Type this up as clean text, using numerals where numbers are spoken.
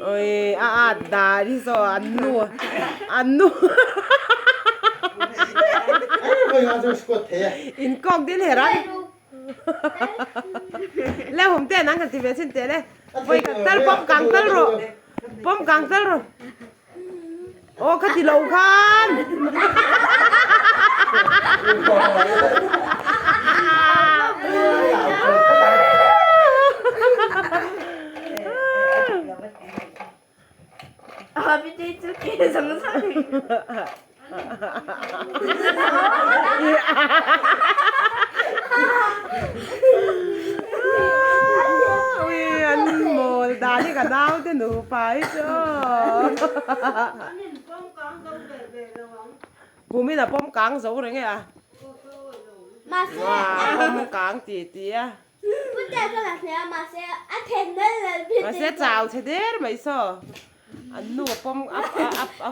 Oi a at dan hi saw an nu an nu in kawk din her an le hum te nang kan ti ve chin te le voi khat tal pawm kang tal rawh pawm kang tal rawh aw kha ti lo khan Ui an mawl dan hi ka nau te nupa hi chu aw. Kumin a pawm kang zo reng e a. Pawm kang ti ti a. Mahse chau chhe der mai saw. An nu a pawm a a a.